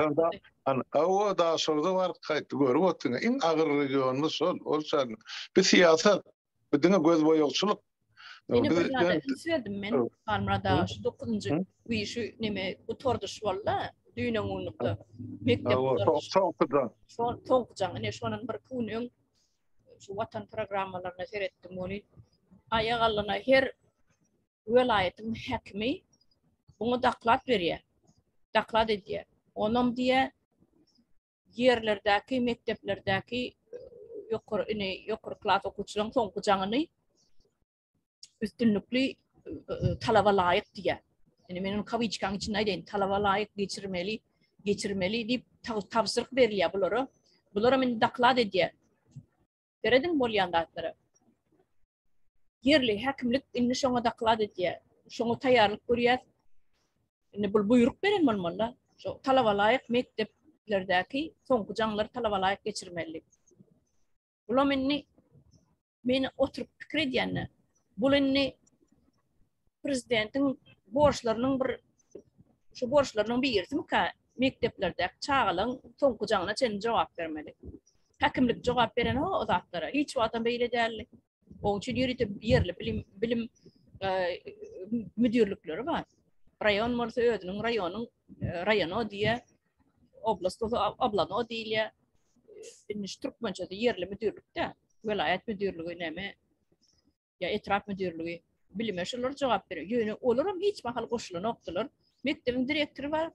Hany, hawa, Daşogza baryp gaýtdy, görüp otyň. Iň agyr regionymyz şol, ol çaryň. Bu syýasat. Bu diňe gözboýagçylyk. Ýene bir zada üns berdim men, Halmyrat aga, şu dokuzynjy güýi şu neme gutardyş boldy, düýn öňňunlukda mekdep gutardyş. Soňky jaň. Şol soňky jaň, ine şondan bir iki gün öň şu watan programmalaryna seretdim welin, aýak aldyna her welaýatyň häkimi buňa doklad berýär, doklad edýär. Onam diýýär, ýerlerdäki mekdeplerdäki ýokary ine ýokary klas okuwçylaryň soňky jaňyny üstünlikli talaba laýyk diýýär. Indi men ony kawiçkanyň içinde aýdaýyn, talaba laýyk geçirmeli, geçirmeli diýip tabşyryk berilýär bulara. Bular hem indi doklad edýär. Serediň bolýan zatlara. Ýerli häkimlik indi şoňa doklad edýär. Şoňa taýýarlyk görýär. Indi bul buýruk beren bolmaly. Şo talaba laýyk mekdeplerdäki soňky jaňlary talaba laýyk geçirmeli. Bulam indi men oturyp pikir edýände, bul indi prezidentiň borçlarynyň bir şu borçlarynyň birisimikä mekdeplerdäki çagalaryň soňky jaňyna çenli jogap bermeli. Häkimlik jogap berenok o zatlara. Hiç wagtam beýle däldi. Onuň üçin ýörite ýerli bilim bilim e, müdirlikleri bar. Raýon bolsa özüniň raýonyň e, raýono diýe, oblast bolsa oblano diýilýär. Indi şu türkmençesi ýerli müdirlikde, welaýat müdirligi näme ýa etrap müdirligi bilime şolar jogap berýär. Ýöne olaram hiç mahal goşulanokdylar. Mekdebiň direktory bar.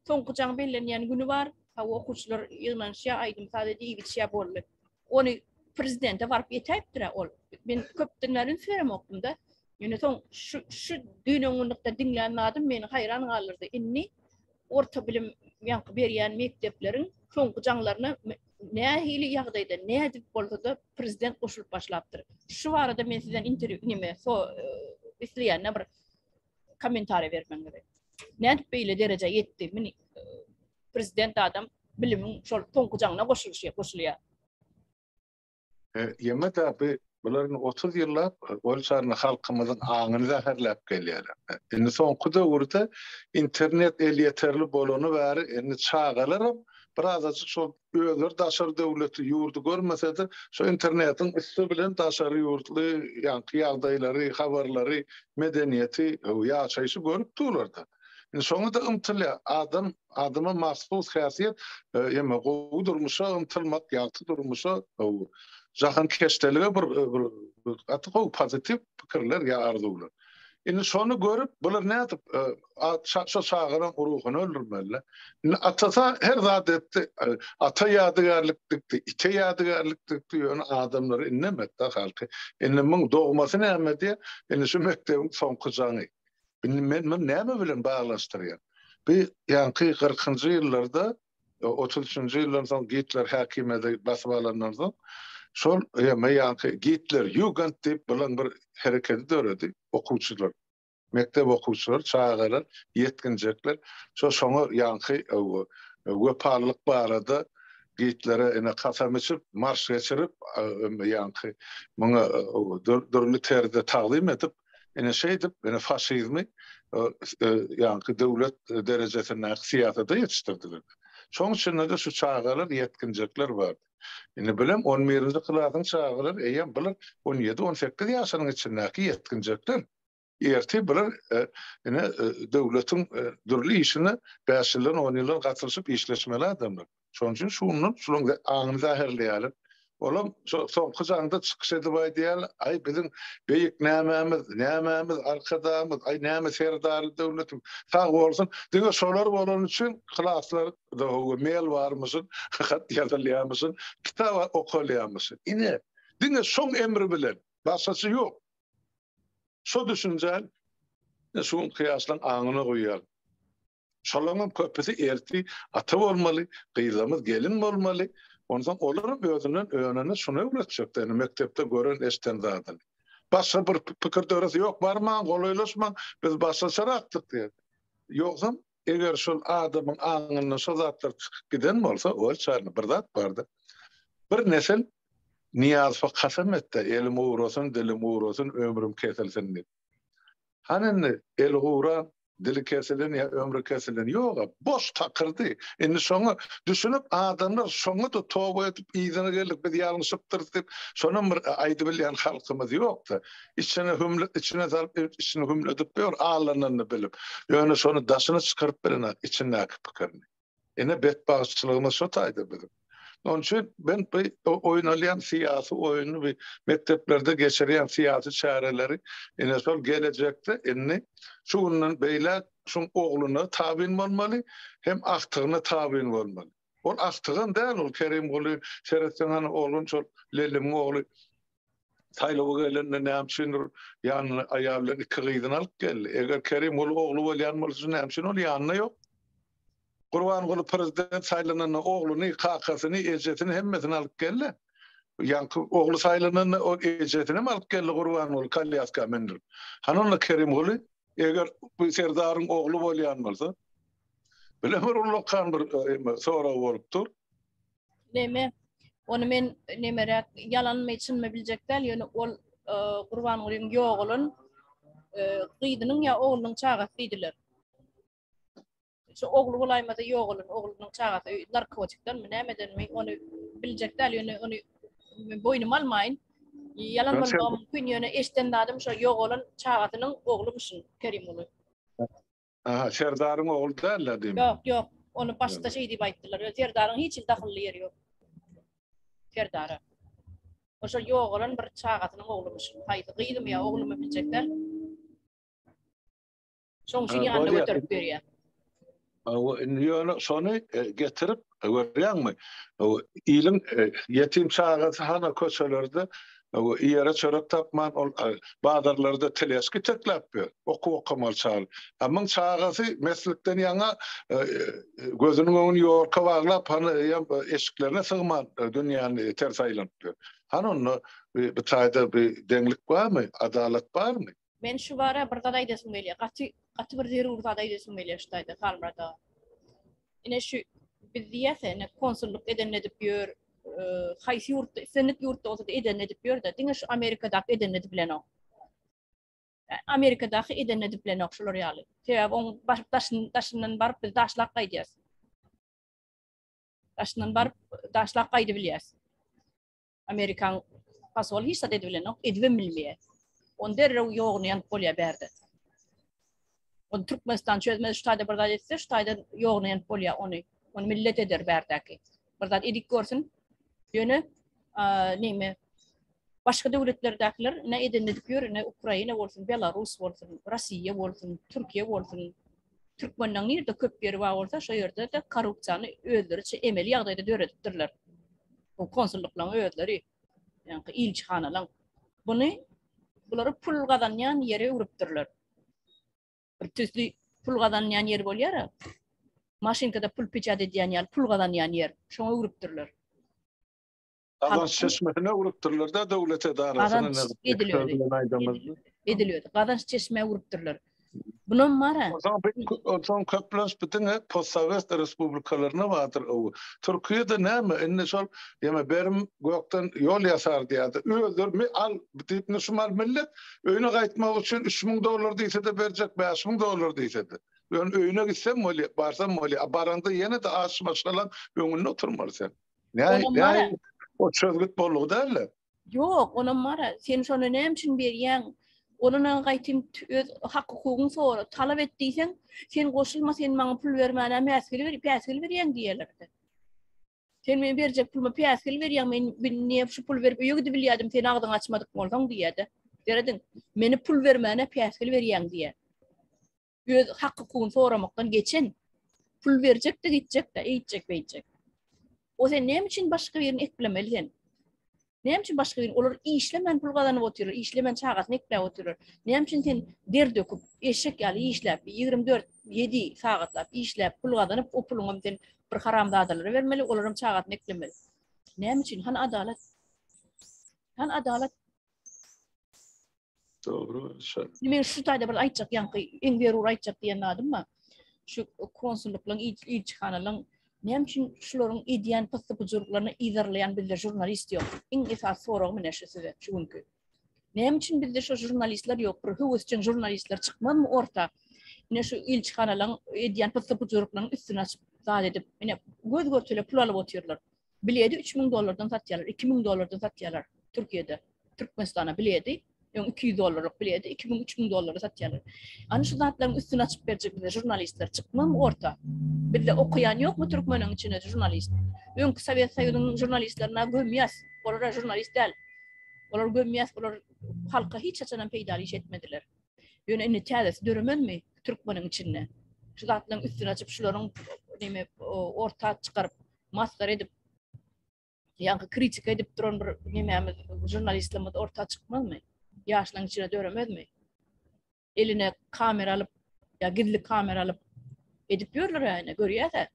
Soňky jaň bellenýän güni bar. Hawa okuwçylar ýygnanyşýar, aýdym-saz edip iýip-içýär boldy. Ony prezidente baryp ýetäýipdir-ä ol. Men köpden bäri üns beremokdym-da. Ýöne soň şu şu düýn öňňunlukda diňlän zadym meni haýran galdyrdy. Indi orta bilim ýaňky berýän mekdepleriň soňky jaňlaryna nähili ýagdaýda nädip bolsa-da prezident goşulyp başlapdyr. Şu barada men sizden interwýu neme so isleýände bir kommentariýa bermegiňizi. Nädip beýle derejä ýetdi? Mini prezident adam bilimiň şol soňky jaňyna goşulyşýar, goşulýar. Ýeme-de bu bular indi 30 ýyllap ol çarny halkymyzyň aňyny zäherläp gelýärler. Indi soňky döwürde internet elýeterli bolany bäri indi çagalaram birazajyk şol özleri daşary döwleti, ýurdy görmese-de şo internetiň üsti bilen daşary ýurtly ýaňky ýagdaýlary, habarlary, medeniýeti, ýaşaýşy görüp durlar-da. Indi şoňa-da ymtylýar. Adam, adama mahsus häsiýet, eme, gowy durmuşa ymtylmak, ýagty durmuşa, jahankeşdelige bir, bir gaty gowy pozitiw pikirler ýa arzuwlar. Indi şony görüp, bular nädip, şo çagalaryň ruhuny öldürmeli. Indi atasy her zat etdi, ata ýadygärlik dikdi, ite ýadygärlik dikdi, ýöne adamlary indemedi-de halky. Indi muň dogmasy näme diýýär, indi şu mekdebiň soňky jaňy. Indi men muny näme bilen baglanyşdyrýan? Bu ýaňky kyrkynjy ýyllarda, 33-nji ýyldan soň Gitler häkimiýeti basyp alandan soň, şol ýa ýaňky Gitler Jugend diýip bilen bir hereketi döredi, okuwçylar, mekdep okuwçylary, çagalar, ýetginjekler şo şoňa ýaňky wepalylyk barada Gitlere ine kasam içip, marş geçirip, ýaňky muňa dürli terzde tagzym edip, Ine şeýdip, ine faşizmi ýaňky döwlet derejesindäki syýasata ýetişdirdiler. Şoň içinde-de şu çagalar, ýetginjekler bardy. Indi bilem on birinji klasyň çagalary eýýäm bular on ýedi, on sekiz ýaşynyň içindäki ýetginjekler. Ertir bular ine döwletiň dürli işine bäş ýyldan, on ýyldan gatylyşyp işleşmeli adamlar. Şonuň üçin şundan şularyň aňyny zäherleýärler. Olam şo soňky jaňda çykyş edip aýdýarlar, aý biziň beýik nämämiz, nämämiz, arkadagymyz, aý näme serdarly döwletim, sag bolsun. Diňe şolar bolany üçin klaslar mel barmyşyn, hat ýazylýarmyşyn, kitap okalýarmyşyn. Ine, diňe şoň emri bilen, başgaça ýok. Şo düşünjäni şu günki ýaşlaryň aňyna guýýar. Şolaryňam köpüsi ertir ata bolmaly, gyzlarymyz gelin bolmaly. Onsoň olaram özünden önene şuny öwretjekdi, indi mekdepde gören, eşiden zadyny. Başga bir pikir dörese, ýok barmaň, golaýlaşmaň, biz başgaçarakdyk diýer. Ýogsam, eger şol adamyň aňyndan şo zatlar çykyp giden bolsa, ol çarny bir zat bardy. Bir nesil Nyýazowa kasam etdi, elim gurasyn, dilim gurasyn, ömrüm kesilsin diýip. Hany indi eli guran, dili kesilen ýa ömri kesilen ýog-a, boş takyrdy. Indi şoňa düşünip adamlar şoňa-da toba edip yzyna geldik, biz ýalňyşypdyrys diýip, şonam bir aýdybilýän halkymyz ýok-da. Içine hümle, içine salyp, içini hümledip ýör, aldananyny bilip. Ýöne şony daşyna çykaryp bilenok içindäki pikirini. Ine betbagtçylygymyz şo taýda biziň. Onuň üçin men bu oýnalýan syýasy oýuny bu mekdeplerde geçirýän syýasy çäreleri ine şol gelejekde indi şu günden beýläk şuň ogluna tabyn bolmaly hem agtygyna tabyn bolmaly. Ol agtygam däl ol Kerimguly seretseň hany oglan şol Lelimiň ogly saýlawa gelende näme üçindir ýanyna aýal bilen iki gyzyny alyp geldi. Eger Kerimguly ogly bolýan bolsa näme üçin ol ýanynda ýok? Gurbanguly prezident saýlananda ogluny, kakasyny, ejesini hemmesini alyp geldi. Ýaňky ogly saýlananda ol ejesini hem alyp geldi Gurbanguly kolýaska mündirip. Hany onda Kerimguly? Eger bu Serdaryň ogly bolýan bolsa, bile bir ullakan bir e, sorag bolup dur. Neme, ony men nemeräk ýalanmy çynmy biljek däl, ýöne ol e, Gurbangulyň ýogalan e, gyzynyň ýa oglunyň çagasy diýdiler. Şu ogly bolaýmasa ýogalan oglunyň çagasy narkotikdenmi nämedenmi ony biljek däl ýöne ony men boýnuma almaýyn. Ýalan bolmagy mümkin ýöne eşden zadym şo ýogalan çagasynyň oglumyşyn Kerimguly. Aha, Serdaryň ogly däl-de diýmek. Ýok, ýok. Ony başda şeý diýip aýtdylar. Ýöne Serdaryň hiç hili dahylly ýeri ýok. Serdara. O şol ýogalan bir çagasynyň oglumyşyn. Haýsy gyzymy ýa oglumy biljek däl. Şoň üçin ýanyna göterip berýär. Indi ýöne şony e, getirip e, görýäňmi? Iliň e, ýetim çagasy hana köçelerde ýere çörek tapman ol bazarlarda teleşki tekläp ýör. Okuw okamaly çaga. Amyň çagasy meslikden ýaňa gözüniň öňüni ýorka baglap hany eşiklerine sygman dünýäni ters aýlanyp ýör. Hany onda bu taýda bir deňlik barmy? Adalat barmy? Men şu bara bir zat aýdasym gelýär. Gaty gaty bir zerur zat aýdasym gelýär şu taýda Halmyrat aga. Ine şu biz diýýäs ine konsullyk edenini edip ýör, e, haýsy ýurtda, islendik ýurtda bolsa-da edenini edip ýör-de, diňe şu Amerikadaky edenini edip bilenok. E, Amerikadaky edenini edip bilenok şular ýaly. Sebäbi oň baş, daşyn, daşyndan baryp biz daşlap gaýdýas. Daşyndan baryp daşlap gaýdybilýäs. Amerikan posoly hiç zat edibilenok, edibem bilmeýär. Ony derrew ýoguny ýanyp bolýar bärde. Ony Türkmenistan çözmez, şu taýda bir zat etse, şu taýda ýoguny ýanyp bolýar ony. Ony millet eder bärdäki. Bir zat edip görsün. Ýöne neme başga döwletlerdäkiler ne edenini edip ýör, ne Ukraina bolsun, Belarus bolsun, Russiýa bolsun, Türkiýe bolsun. Türkmeniň nirde köp ýeri bar bolsa, şo ýerde-de korrupsiýany özleriçe emeli ýagdaýda döredipdirler. Bu konsullyklaryň özleri, ýaňky ilçihanalaryň buny bulary pul gazanýan ýere öwrüpdirler. Bir tüsli pul gazanýan ýer bolýar-a. Maşynkada pul peçat edýän ýaly pul gazanýan ýer. Şoňa öwrüpdirler. Gazanç çeşmesine öwrüpdirler-de döwlet edarasyny. Gazanç edil Edil özi. Gazanç çeşmä öwrüpdirler. Bunam bar-a. Onsoň köplenç bu diňe postsowet respublikalarynda bardyr o. Türkiýede näme indi şol ýeme berim gökden ýol ýasar diýýärdi. Özleri mi al diýip indi şu mal millet öýüne gaýtmak üçin 3000 dollar diýse-de berjek, 5000 dollar diýse-de. Ýöne öýüne gitsem bolýar, barsam bolýar. A baraňda ýene-de aç maşgalaň öňünde oturmaly sen. Näme, näme o çözgüt boldugy däl-de. Ýok, onam bar-a. Sen şony näme üçin berýäň? Ondan gaýtym öz hak-hukugyňy sora, talap et diýseň, sen goşulma, sen maňa pul bermäne mäsgel ber, päsgel berýäň diýerler-de. Sen meniň berjek puluma päsgel berýäň, men niýe şu puly berip öýe gidibilýärdim, sen agzyňy açmadyk bolsaň diýýär-de. Serediň, meni pul bermäne päsgel berýäň diýýär. Öz hak-hukugyny soramakdan geçen, pul berjek-de gitjek-de, eýtjek, beýtjek. O sen näme üçin başga birini eklemeli sen? Näme üçin başga birini? Olar işlemän pul gazanyp otyrlar, işlemän çagasyny ekläp otyrlar. Näme üçin sen der döküp, eşek ýaly işläp, 24 7 sagatlap işläp, pul gazanyp, o puluňam sen bir haramzadalara bermeli, olaram çagasyny eklemeli. Näme üçin? Hany adalat? Hany adalat? Dogry, şo. Men şu taýda bir aýtjak ýaňky iň zerur aýtjak diýen zadym bar. Şu konsullyklaryň, ilçihanalaryň näme üçin şularyň edýän pyssy-pyjurlyklaryny yzarlaýan bizde žurnalist ýok? Iň esasy soragym ine şu size şu günki. Näme üçin bizde şu žurnalistler ýok? Bir höwesjeň žurnalistler çykmazmy orta? Ine şu ilçihanalaryň edýän pyssy-pyjurlyklarynyň üstüni açyp, zat edip, ine göz-görtele pul alyp otyrlar. Biledi 3000 dollardan satýarlar, 2000 dollardan satýarlar Türkiýede. Türkmenistana biledi, öň 200 dollarlyk biledi 2000-3000 dollara satýarlar. Ana şu zatlaryň üstüni açyp berjek bize žurnalistler çykmazmy orta? Bizde okaýan ýokmy türkmeniň içinde žurnalist? Öňki Sowet Soýuzynyň žurnalistlerine gömýäs. Olar žurnalist däl. Olar gömýäs, olar halka hiç haçanam peýdaly iş etmediler. Ýöne indi täzesi döremezmi türkmeniň içinde? Şu zatlaryň üstüni açyp, şularyň neme orta çykaryp, masgara edip, ýaňky kritika edip duran bir nemämiz, žurnalistlerimiz orta çykmazmy? Ýaşlaryň içine döremezmi? Eline kamera alyp, ýa gizli kamera alyp edip ýörler ýa görýäs-ä.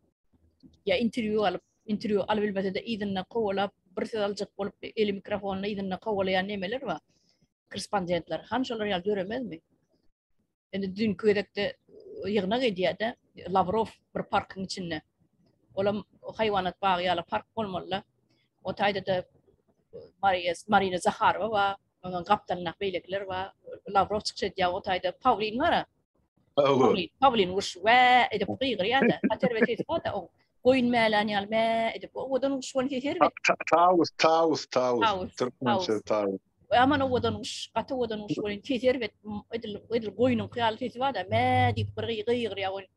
Ýa interwýu alyp, interwýu alybilmese-de yzynda kowalap, bir söz aljak bolup eli mikrofonly yzynda kowalaýan nemeler bar. Korrespondentler. Han şolar ýaly döremezmi? Indi düýnki gezekde ýygnak edýär-de Lawrow bir parkyň içinde. Olam haýwanat bagy ýaly park bolmaly-da. O taýda-da Mariýa Marina Zaharowa bar, onuň gapdalynda beýlekiler bar. Lawrow çykyş edýär, o taýda Pawlin bar-a. Pawlin, Pawlin guş wä edip gygyrýar-da. Hater we sesi bar-da oň. Goýun mälän ýaly mä edip, owadan guş bolup sesi erbet. Tawus, tawus, tawus. Türkmençe tawus. Aman owadan guş, gaty owadan guş welin sesi erbet, edil edil goýnuňky ýaly sesi bar-da, mä diýip bir gygyrýar welin.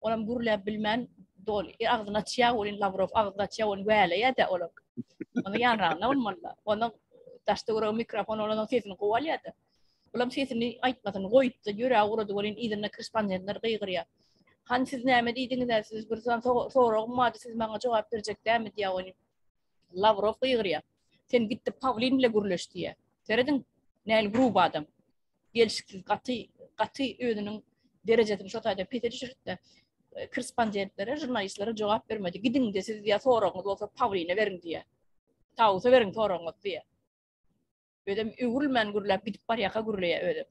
Olam gürläp bilmän doly e, agzyny açýar welin Lawrow agzyny açýar welin wäleýär-de olam. Onuň ýanragynda bolmaly-da. Onuň daş-töweregi mikrofon onuň sesini gowy alýar-da. Olam sesini aýtmasyny goýupdy, ýöräp ugrady welin yzynda korrespondentler gygyrýar. Hany siz näme diýdiňiz-ä, siz bir soragym bardy, siz maňa jogap berjek dälmi diýýär welin. Lawrow gygyrýar. Sen gitdi Pawlin bile gürleş diýýär. Serediň, nähili gruby adam. Gelşiksiz gaty, gaty özüniň derejesini şo taýda pese düşüripdi. Korrespondentlere, žurnalistlere jogap bermedi. Gidiň-de siz diýýär, soragyňyz bolsa Pawline beriň diýýär. Tawusa beriň soragyňyzy diýýär. Özem öwrülmän gürläp gidip barýaka gürleýär özem.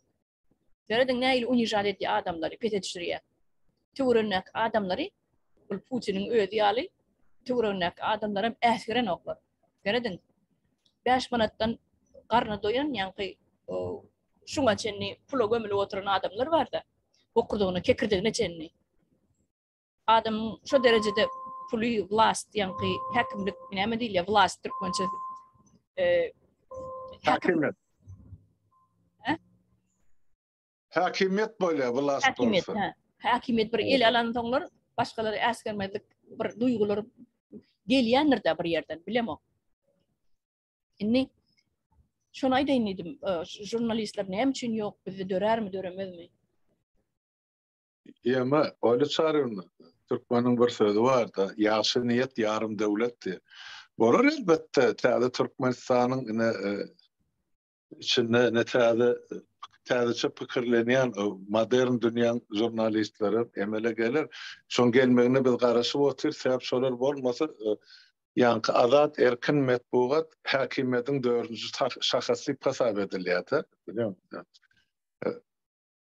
Serediň nähili unižat edýär adamlary, pese düşürýär. Töweregindäki adamlary bul Putiniň özi ýaly töweregindäki adamlaram äsgerenoklar. Serediň. 5 manatdan garny doýan ýaňky şuňa çenli pula gömülip oturan adamlar barda. Bokurdagyna, kekirdigine çenli. Adamyň şo derejede puly, vlast, ýaňky häkimlik, näme diýilýär, vlast türkmençe? Häkimiýet. Hä? Häkimiýet bolýar, vlast bolsa. Häkimiýet, hä. Häkimiýet bir ele alansoňlar başgalary äsgermezlik bir duýgular gelýändir-dä bir ýerden, bilemok. Indi şony aýdaýyn diýdim, žurnalistler näme üçin ýok bizde dörärmi, döremezmi? Ýeme, Oýly Çaryýewna, türkmeniň bir sözi bar-da, Ýagşy niýet ýarym döwlet diýip. Bolar elbetde, täze Türkmenistanyň ine içinde ine täze täzeçe pikirlenýän modern dünýäň žurnalistleri emele geler. Şoň gelmegine biz garaşyp otyrys, sebäp şolar bolmasa ýaňky azat erkin metbugat häkimiýetiň dördünji şahasy diýip hasap edilýär-de, bilýäňmi?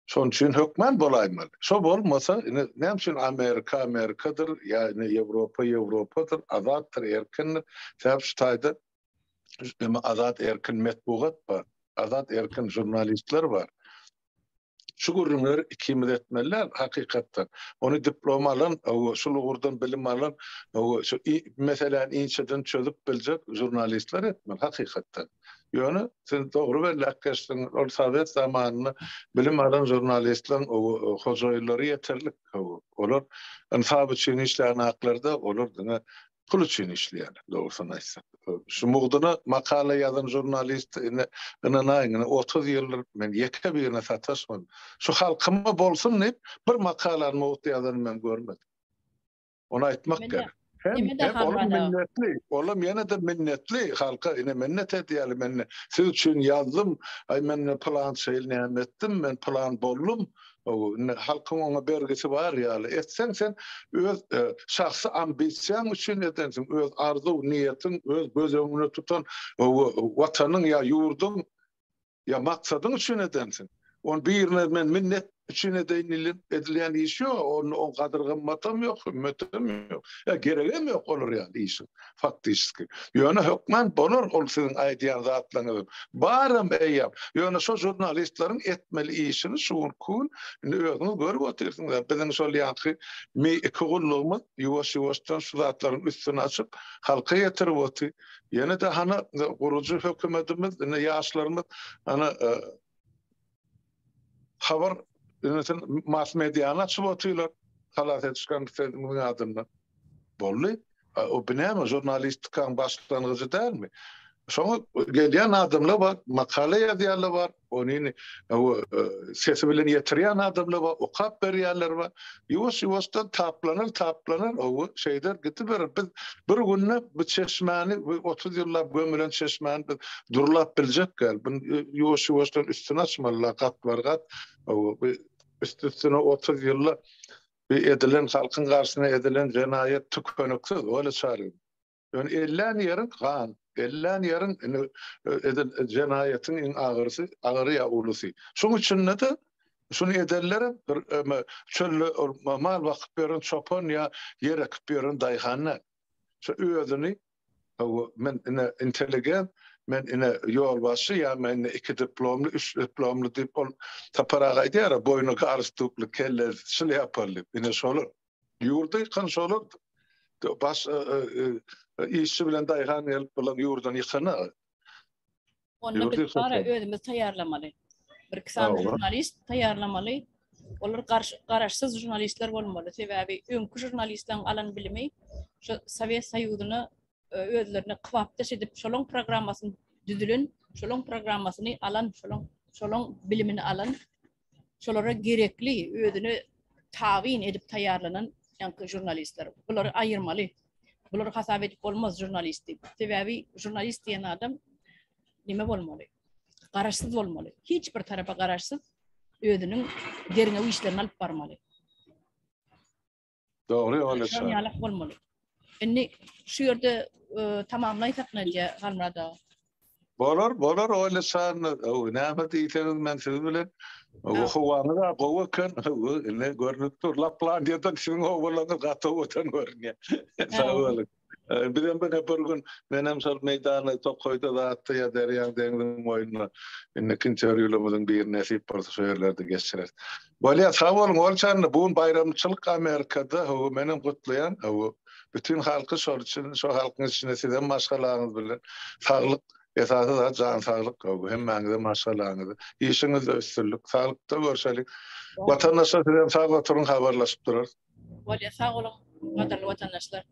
Şonuň üçin hökman bolaýmaly. Şo bolmasa, ine, näme üçin Amerika Amerikadyr, ýa ine Ýewropa Ýewropadyr, azatdyr, erkindir. Sebäp şu taýda eme azat erkin metbugat bar, azat erkin žurnalistler bar. Şu gürrüňleri ikimiz etmeli däl hakykatdan. Ony diplom alan, şul ugurdan bilim alan, şu meseläni inçeden çözüp biljek žurnalistler etmeli hakykatdan. Ýöne siz dogry belläp geçdiňiz, ol sowet zamanynda bilim alan žurnalistleriň hojaýynlary ýeterlik. Olar ynsap üçin işlänaklarda, olar diňe pul üçin işleýärler, dogrusyny aýtsak. Şu mugduna makala ýazan žurnalist indi ynanaýyň, indi 30 ýyldyr men ýeke birine sataşmadym. Şu halkyma bolsun diýip bir makalany mugt ýazanyny men görmedim. Ony aýtmak gerek. Hem, hem olam minnetli, olam ýene-de minnetli halka ine minnet edýärler, men siz üçin ýazdym, aý men pylança ýyl näme etdim, men pylan boldum. Indi halkyň oňa bergisi bar ýaly etseň sen öz e, şahsy ambisiýaň üçin edensiň, öz arzuw niýetiň, öz göz öňüne tutan watanyň ýa ýurduň. Ýa maksadyň üçin edensiň. Ony birine men minnet üçin edeýin diýlip edilýän iş ýok. Onda oň gadyr-gymmatam ýok, hümmetem ýok. Ýa geregem ýok olar ýaly işiň faktiçeski. Ýöne hökman bolar ol siziň aýdýan zatlaryňyz. Baram eýýäm. Ýöne şo žurnalistleriň etmeli işini şu günki gün indi özüňiz görüp otyrsyňyz. Biziň şol ýaňky Mi iki gullugymyz ýuwaş-ýuwaşdan şu zatlaryň üstüni açyp, halka ýetirip otyr. Ýene-de hany gurujy hökümetimiz, indi ýaşlarymyz hany habar indi sen mass mediany açyp otyrlar. Halas ediş komitetimiziň adyndan. Boldy. O bu näme žurnalistikaň başlangyjy dälmi? Şoňa gelýän adamlar bar, makala ýazýanlar bar, ony sesi bilen ýetirýän adamlar bar, okap berýänler bar. Ýuwaş-ýuwaşdan taplanar, taplanar, ow, şeýder gidiberer. Biz bir günde bu çeşmäni, bu 30 ýyllap gömülen çeşmäni biz durlap biljek däl. Bunu ýuwaş-ýuwaşdan üstüni açmaly, gatbar-gat. Ow, bu üst-üstüne 30 ýylda bir edilen halkyň garşysyna edilen jenaýat tükeniksiz, öyle çary. Ýöne ellän ýeriň gan, ellän ýeriň indi edil jenaýatyň iň agyrysy, agyry ýa ulusy. Şoň üçin-de şuny edenlerem bir çölde mal bakyp ýören çopan ýa ýer ekip ýören daýhan däl. Şu özüni men ine intelligent, men ine ýolbaşçy ýa men ine iki diplomly, üç diplomly diýip ol Sapar aga aýdýar-a, boýny galstukly, kellesi şlýapaly diýip. Ine şolar. Ýurdy ýykan şolar. Baş işçi bilen daýhan gelip bulan ýurduny ýykana. Onda biz bara özümiz taýýarlamaly. Bir iki sany žurnalist taýýarlamaly. Olar garaşsyz žurnalistler bolmaly. Sebäbi öňki žurnalistleriň alan bilimi şu Sowet Soýuzyna özlerine kybapdaş edip şolaň programmasyny düzülen, şolaň programmasyny alan, şolaň şolaň bilimini alan şolara gerekli, özüne tabyn edip taýýarlanan ýaňky žurnalistler. Bulary aýyrmaly. Bulary hasap edip bolmaz žurnalist diýip. Sebäbi žurnalist diýen adam nime bolmaly? Garaşsyz bolmaly. Hiç bir tarapa garaşsyz özüniň derňew işlerini alyp barmaly. Dogry ol Şoň ýalak bolmaly. Indi şu ýerde e, tamamlaýsak nädýä Halmyrat aga? Bolar, bolar öyle şanly. Näme diýseňiz men siz bilen. O howaňyz da gowy eken. Indi görnüp dur. Laplandiýadan siziň howalaryňyz gaty owadan görünýär. Sag boluň. Bizem bir bir gün menem şol meýdanda tokaýda zatda ýa derýaň deňziň boýunda indiki interwýularymyzyň biri nesip bolsa şo ýerlerde geçireris. Bolýar sag boluň Olçanna bu gün baýramçylyk Amerikada hawa menem gutlaýan hawa bütin halky şol üçin şo halkyň içinde sizem maşgalaňyz bilen saglyk esasy zat jan saglyk hawa hemmäňize maşgalaňyza işiňizde üstünlik saglykda görşeliň watandaşlar sizem sag oturyň habarlaşyp durarys. Bolýar sag boluň gadyrly watandaşlar.